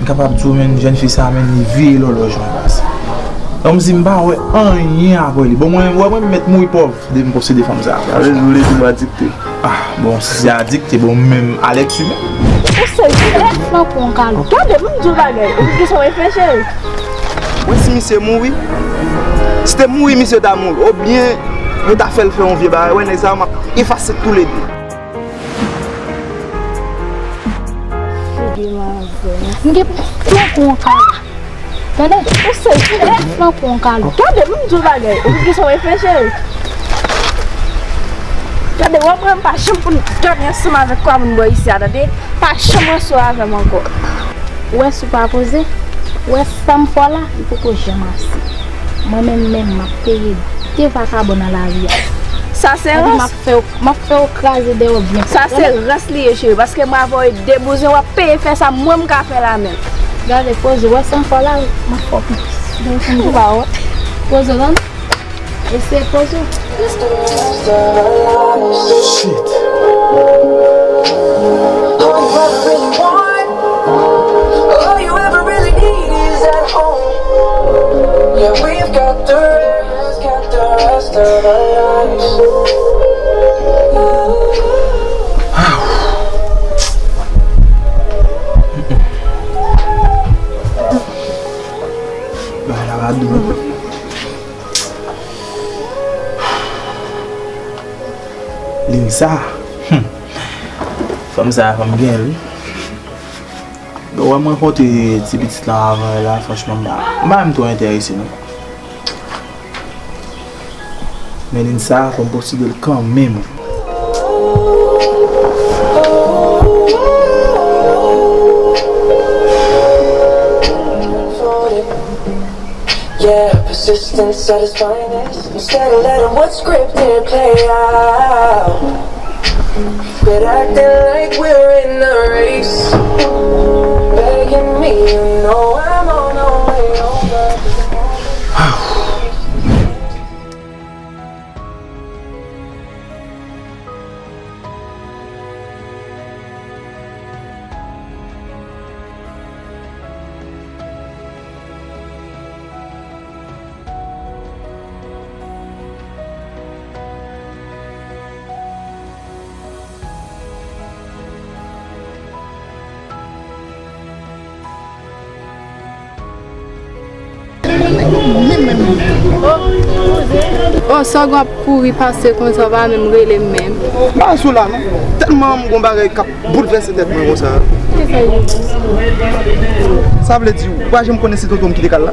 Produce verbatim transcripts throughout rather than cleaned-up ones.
M kapab di w, menn, jèn fi sa, menn, li vye lòlòj mwen, baz. Kòmsi m pa wè anyen apre li. Bon, mwen, wè mwen mèt mouri pòv depi m posede fanm sa. Sa vle di w leve m adikte. Ah, bon, si se adikte, bon, menm Alex wi menm. Ou se vye flank yon kalot. Gade, m di w bagay. Ou ki son efè, cheri. Mwen si misye mouri, si te mouri, misye ta mouri. Oubyen, yo ta fè l fè yon vye bagay. Wè, nèg sa, m ap efase toulede. Figi manzè. M gen flank yon kalot. Tande, ou se vye flank yon kalot. Gade, m di w bagay. Ou ki son efè, cheri. Gade, w ap wè m pa janm pou n gade ansanm avèk kwa moun bò isi a, tande. Pa janm ranse w avè m ankò. Ou wè si w pa poze, ou wè sa m fè w la, li poko janm ase. Mwen menm, menm, m ap peye de vakabon nan lari a. Sa se rans. M ap fè w, m ap fè w kraze dèyè w byen fò. Sa se rans li ye, cheri, paske m avè w e de bouzen, w ap peye fè sa, mwen m ka fè la menm. Gade, poze, w wè sa m fè w la, m ap fè w pipi. Ou pa wont. Poze w tande. Eseye poze w. Shit. All you ever really want, all you ever really need is at home. Yeah, we've got the rest, got the rest of our lives. Bagay la pa dou. Lin sa. Hmm. Fanm sa, fanm gen l wi. Bon, wè mwen konte ti pitit lan avan la, franchman, m pa, m pa menm twò enterese non. Men lin sa, fò m posede l kanmenm. Yeah, persistence at its finest. Instead of letting what's scripted play out, but acting like we're in the race. Begging me, you know I'm on the way over. Oh, sa w ap kouri pase konsa, w pa menm rele m menm. M pa sou la non. Tèlman m gon bagay k ap boulvèse tèt mwen konsa. Kisa w ye? Sa vle di, ou pa janm konnen si tonton m kite kay la?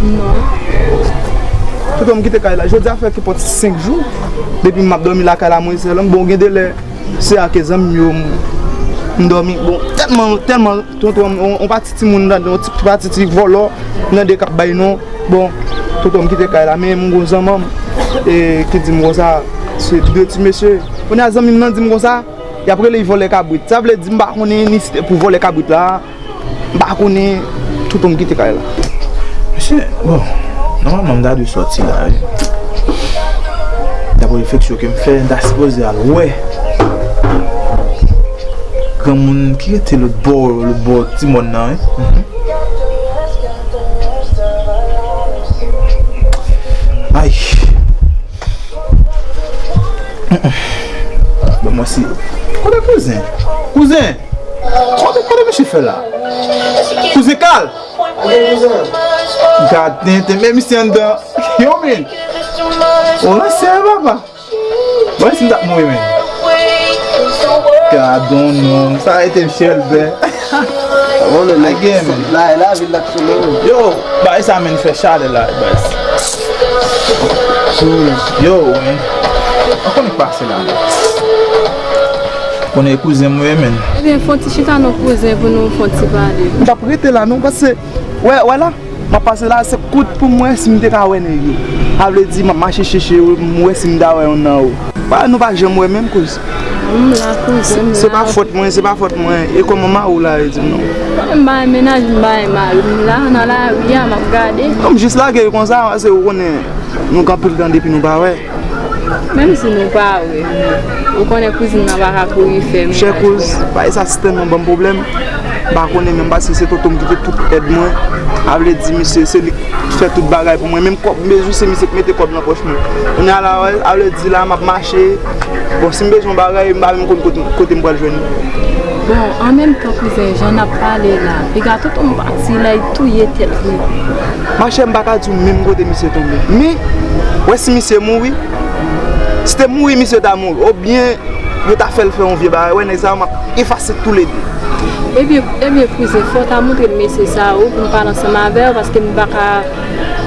Non. Tonton m kite kay la. Jodi a fè kenpòt senk jou. Depi m ap dòmi lakay la, mwen sèl. Bon, gen de lè, se ak zanmi m yo, m, m dòmi. Bon, tèlman, tèlman, tonton m, on, on pati timoun nan, on ti pati ti vòlò nan de k ap bay non. Bon, tonton m kite kay la, men m gon zanmi m, e, ki di m konsa, se de ti mesye. Kounye a zanmi m nan di m konsa, y ap rele y vòlè kabrit. Sa vle di m pa konnen ni si te pou vòlè kabrit la, m pa konnen tonton m kite kay la. Mesye, bon, nòmalman m ta dwe sòti la wi. Daprè refleksyon ke m fè, m ta sipoze al wè granmoun ki rete lòt bò, lòt bò ti mòn nan wi. Mhm. Ay. Bon, mwen si. Kote kouzen? Kouzen! Kote, kote mesye fè la? Kouzen Kal! Gad tenten, men misye anndan. Yo, men. O, ansyen papa. Mwen si m t ap mouri, men. Gadon non, sa rete m chèlbè. Bon, non, men. Again, men. La, la, vil la, sou nou. Yo, bay sa, men, fè chalè la, baz. Yo, men. An konnen k pase la, men. Konnen kouzen mwen, men. Ebyen, fon ti chita non kouzen pou nou fon ti pale. M t ap rete la, non, paske, wè, wè la, m ap pase la, se kout pou m wè si m te ka wè nèg yo. Sa vle di, m ap mache chèche yo, m wè si m ta wè youn nan yo. Wè, nou pa janm wè menm kouz. M la kouzen, m la. Se pa fòt mwen, se pa fòt mwen. E kòman mari w la, e di m non? M bay mennaj, m bay mari m la, nan lari a, m ap gade. Non, m jis lage yo konsa, paske ou konnen, nou gen anpil tan depi nou pa wè. Menm si nou pa wè, ou konnen kouzin nan pa ka kouri fè mennaj. Chè kouz, bagay sa si tèlman ban m pwoblèm. M pa konnen menm, paske se tonton m ki te tout èd mwen. A vle di, misye, se li k fè tout bagay pou mwen. Menm kòb m bezwen, se misye k mete kòb nan pòch mwen. Kounye a la, a vle di la, m ap mache. Bon, si m bezwen yon bagay, m pa menm konn kote, kote m pral jwenn li. Bon, an menm tan, kouzen, jan n ap pale la, piga tonton m pati la, li touye tèt li. Machè, m pa ka di w menm kote misye tonbe. Men, wè si misye mouri, si te mouri, misye ta mouri. Oubyen, yo ta fè l fè yon vye bagay. Wè, nèg sa yo, m ap efase toulede. Ebyen, ebyen, kouzen, fò w ta montre m mesye sa yo pou m pale ansanm avè w, paske m pa ka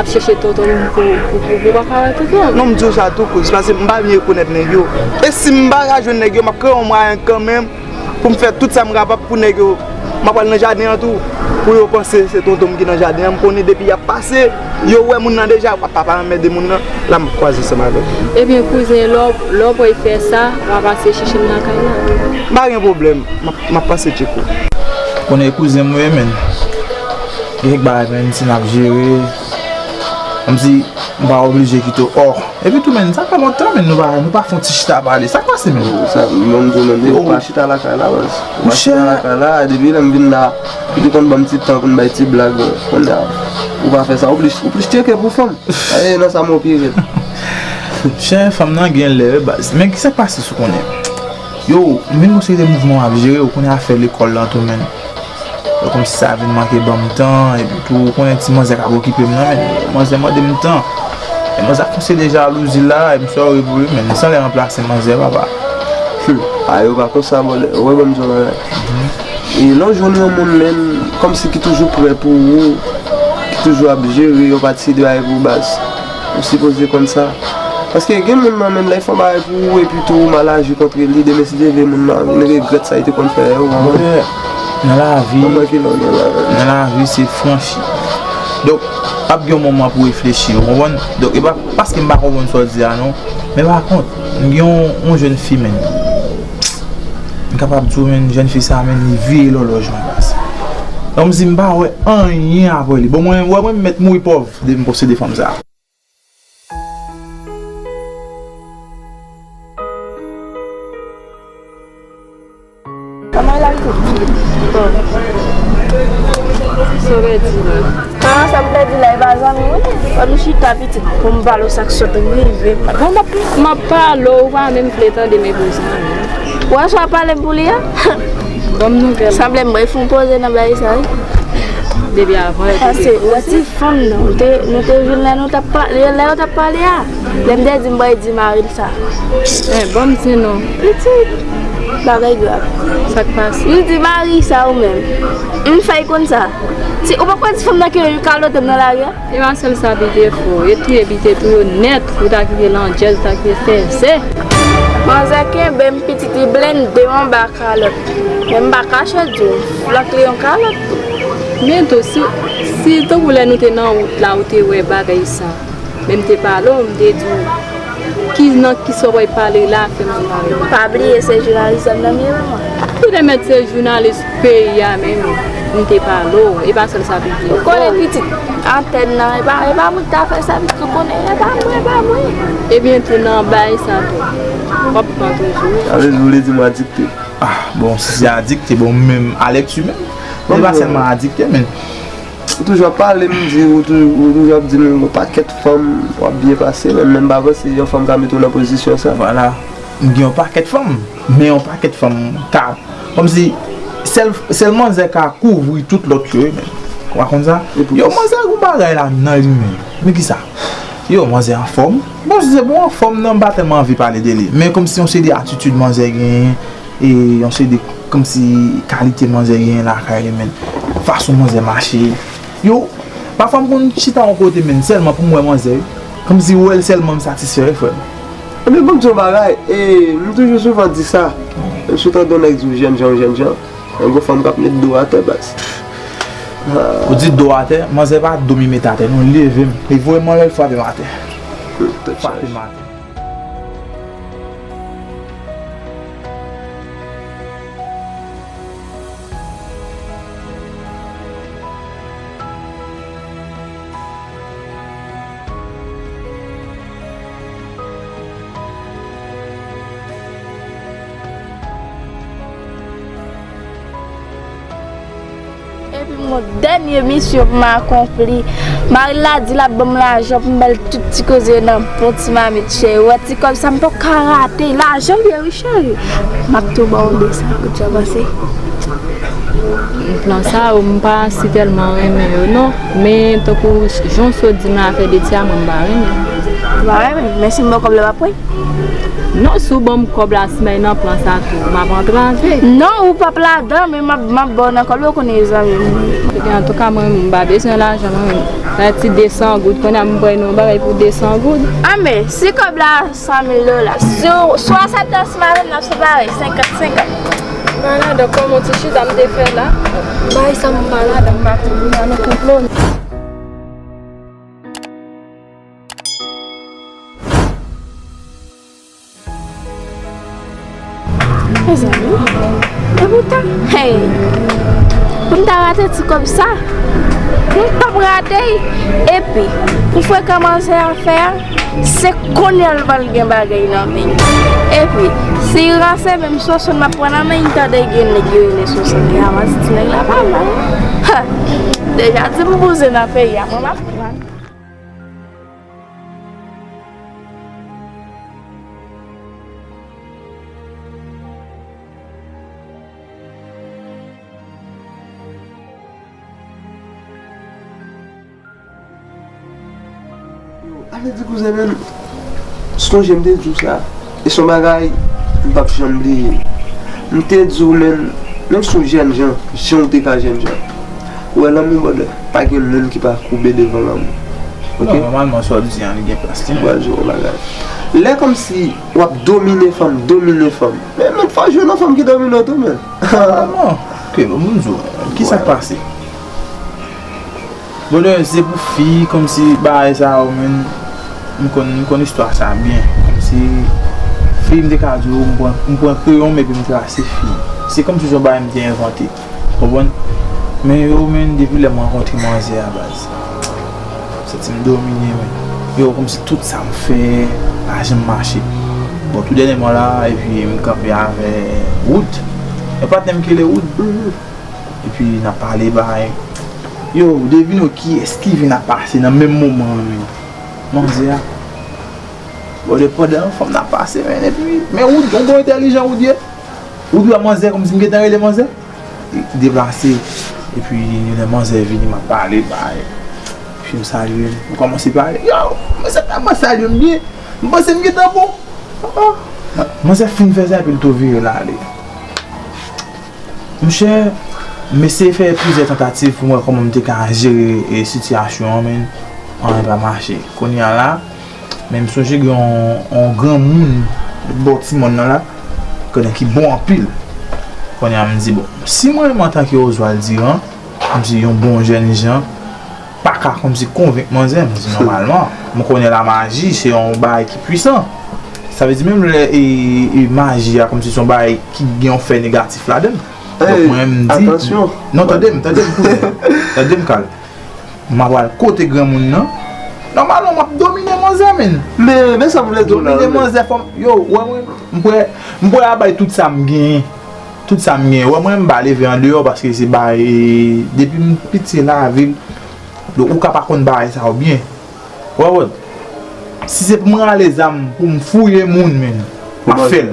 ap chèche tonton m pou, pou, pou, pou pa ka wè tonton m. Non, m di w sa tou, kouz, paske m pa byen rekonèt nèg yo. E si m pa ka jwenn nèg yo, m ap kreye yon mwayen kanmenm pou m fè tout sa m kapab pou nèg yo. M ap al nan jaden an tou, pou yo panse se tonton m ki nan jaden an. M konnen depi y ap pase, yo wè moun nan deja, papa anmède moun nan, la m ap kwaze ansanm avè l. Ebyen, kouzen, lè w, lè w pral fè sa, w a pase chèche m nan kay la. M pa gen pwoblèm, m ap, m ap pase tcheke w. Konnen kouzen m ou ye, menn. Gen kèk bagay, menn, si n ap jere, kòmsi m pa oblije kite w. Ò, epi tou, menn, sa fè lontan, menn, nou pa, nou pa fè yon ti chita pale. Sa k pase, menn? Sa, mwen, m di w, menn, ou pa chita lakay la, baz. Ou pa chita lakay la, depi lè m vin la, ou te konn ban m ti tan pou n bay ti blag, kounye a, ou pa fè sa. Ou plis, ou plis tcheke pou fanm. E nan sa m opere. Chè, fanm nan gen lè, baz. Men ki sa k pase sou konnen? Yo, m vin gon seri de mouvman m ap jere, ou konnen afè lekòl lan tou, menn. Yo kòmsi sa vin manke ban m tan, epi tou, ou konnen ti manzè k ap okipe m nan, menn. Manzè mande m tan. E manzè ap fè yon seri de jalouzi la, e m sòri pou li, menn. San lè ranplase manzè, papa. Hmm. A, yo pa konsa, bòdè. Ou wè, ban m di w yon bagay. E lè w jwenn yon moun, menn, kòmsi ki toujou prè pou ou, ki toujou ap jere yon pati seri de bagay pou ou, baz. Ou sipoze konn sa. Paske gen moun nan, menn, lè l fè yon bagay pou ou, epi tou ou mal aji kont li, demen si Dye vle moun nan vin regrèt sa li te konn fè yo, ou konprann? Bòdè, nan lavi, nan lavi, se franchi. Donk, ap gen yon moman pou reflechi, ou konprann? Donk, e pa paske m pa konprann sa w di a, non. Men pa kont, m gen yon, yon jèn fi, menn. M kapab di w, menn, jèn fi sa, menn, li vire lòlòj mwen, baz. Kòmsi m pa wè anyen apre li. Bon, mwen, wè mwen, m mèt mouri pòv depi m posede fanm sa. Kòman l al tou? Bon. Sa w pèdi la? Ah, sa m pèdi la, e pa zanmi m, wi. Ban m chita pitit pou m pale w sa k sot rive m. Bon, m ap, m ap pale w, ou pa menm vle tande, men pou zanmi. Ou wè sa w ap pale m pou li a? Ban m nouvèl. Sanble m, mwen fè yon poze nan bagay sa, wi. Depi avan, depi. Paske, wè ti fanm nan, nou te, nou te vin lè nou t ap pale, lè yo t ap pale a. Lè m te di m bay di mari l sa. Eh, ban m di non. Pitit. Bagay grav. Sa k pase? M di mari sa ou menm. M fè l konn sa. Si ou pa kwè ti fanm nan ki yo kalote m nan lari a. E pa sèl sa pite fò. E touye pite tou yo nèt. Ou ta kite landjèz, ou ta kite fèzè. Manzè kenbe m pitit li blende m anba kalòt. Men m pa kache di w. Flòk li yon kalòt tou. Men tou, si, si tankou lè nou te nan wout la, ou te wè bagay sa. Men m te pale w, m te di w, ki, nan kisa w pral pale la, fè m pale w. Pa bliye se jounalis m nan m ye, manman. Ou te mèt se jounalis peyi a menm, m te pale w. E pa sèl sa pitit. Ou konnen pitit, antèn nan, e pa, e pa mwen ki ta fè sa, pitit, ou konnen, e pa mwen, e pa mwen. Ebyen tou nan bay sa tou, w ap pran toujou. Sa vle di, ou vle di m adikte? Ah, bon, si se adikte, bon, menm, a lèkti menm. Bon, se pa sèlman adikte, men. Ou toujou ap pale m, di, ou tou-, ou toujou ap di m yon pakèt fanm, w ap byen pase, men menm pa panse yon fanm ka mete w nan pozisyon sa. Vwala. M gen yon pakèt fanm, men yon pakèt fanm ka, kòmsi sèl, sèl manzè ka kouvri tout lòt yo, wi, men. Ou pa konn sa? Yo, manzè gon bagay la nan li, men. Men kisa? Yo, manzè anfòm. Bon, si se bon anfòm nan, m pa tèlman anvi pale de li. Men kòmsi yon seri de atitid manzè genyen, e yon seri de, kòmsi kalite manzè genyen lakay li, men. Fason manzè mache. Yo, pafwa m konn chita yon kote, men, sèlman pou m wè manzè, wi. Kòmsi wè l sèlman m satisfè, wi, frè m. Ebyen, ban m di w yon bagay, e, m toujou souvan di sa. Menm si w tande yon nèg di w jènjan, w jènjan. Yon gwo fanm k ap met do atè, baz. Ah. Ou di do atè, manzè pa do m li met atè, non, li leve m. Li voye m anlè, li frape m atè. Hmm, tèt chaje. Frape m atè. Epi m gon dènye misyon pou m akonpli. Mari l la di l ap ban m lajan pou m ba l tout ti koze yo nan bon ti mamit cheri. Ou wè ti kòb sa m poko ka rate. Lajan l ye wi cheri. M ap tou ba w de sa, ou dja panse. Plan sa yo, m pa si tèlman renmen yo non. Men tankou jan w sot di m la, afè de ti a, mwen m pa renmen. Ou pa renmen? Men si m ba w kòb la, w ap pran? Non, si w ban m kòb la, si m al nan plan sa tou, m ap antrave. Non, ou p ap ladan, men m ap, m ap ba w nan kòb la, ou konnen e zanmi m. Ebyen, antouka, mwen, m pa bezwen lajan, mwen. Nan ti de san goud, kounye a m pran yon bagay pou de san goud. Anben, si kòb la san mil dola, si w, si w aksepte ansanm avè m, n ap separe, senkant senkant. M pa ladan, kòman ti chita m te fè la? Bay sa m pa ladan, m pa tou nan konplo. Mezanmi, e poutan, hey, pou m ta rate ti kòb sa, m p ap rate l. Epi, pou frekan manzè a fè a, se kounye a l pral gen bagay nan men l. Epi, si l ranse, menm swasann m ap pran nan men l, tande gen nèg yo rele swasann. Yaman, ti nèg la pa mal. Ha! Deja di m bouzen nan peyi a, mwen m ap pran. Yo, ale di kouzen menm. Sonje m te di w sa. E se yon bagay m p ap janm bliye. M te di w menm, menm si w jènjan, jan w te ka jènjan. Ou wè lanmou, brother, pa gen moun ki pa koube devan lanmou. Ok? Non, nòmalman, sa w di an, li gen plas li. M pral di w yon bagay. Lè kòmsi w ap domine fanm, domine fanm. Men, men fò w jwenn yon fanm ki domine w tou, men. Non, ok, bon, m di w, kisa k pase? Brother, se pou fi, kòmsi bagay sa yo, menm, m konn, m konn istwa sa byen. Kòmsi, fi, m te ka di w, m pran, m pran kreyon m epi m trase fi. Se kòmsi se yon bagay m te envante. Konprann? Men yo, men, depi lè m rankontre manzè a, baz, santi m domine, men. Yo, kòmsi tout sa m fè, pa janm mache. Bon, tou dènyèman la, epi m kanpe avè Wood. Yon patnè m ki rele Wood. Epi n ap pale bagay. Yo, devine w kiyès ki vin ap pase nan menm moman an, men. Manzè a. Bon, depandan fanm nan ap pase, men, epi, men Wood, yon bon entèlijan Wood ye. Wood wè manzè kòmsi m gentan rele manzè. Deplase. Epi, lè manzè vini, m ap pale, bay. Epi, m salye l. M kòmanse pale. Yo, manzè tèlman salye m byen. M panse m gentan bon. Ah, ah. Manzè fin fè sa, epi l tou vire l ale. Monchè, m eseye fè plizyè tantativ pou m wè kòman m te ka jere, e, sitiyasyon an, men anyen pa mache. Kounye a la, men m sonje gen yon, yon granmoun bò ti mòn nan la, konnen ki bon anpil. Kounye a m di, bon, si mwen menm antanke Oswald Durand, m di yon bon jènjan, pa ka kòmsi konvenk manzè, m di nòmalman, m konnen lamaji se yon bagay ki pwisan. Sa vle di menm lè e, e maji a kòmsi se yon bagay ki gen yon fè negatif ladan l. Donk mwen menm m di, non, tande m, tande m kouzen, tande m kal. M ap al kote granmoun nan. Nòmalman m ap domine manzè, men. Men, men sa m vle di w la, domine manzè, fò m, yo, wè mwen, m kwè, m kwè a bay tout sa m genyen. Tout sa m genyen. Wè mwen, m pa leve andeyò paske se bagay, e, depi m piti lavil, donk ou ka pa konn bagay sa yo byen. Wè, wè. Si se pou m rale zam pou m fouye moun, men, m ap fè l.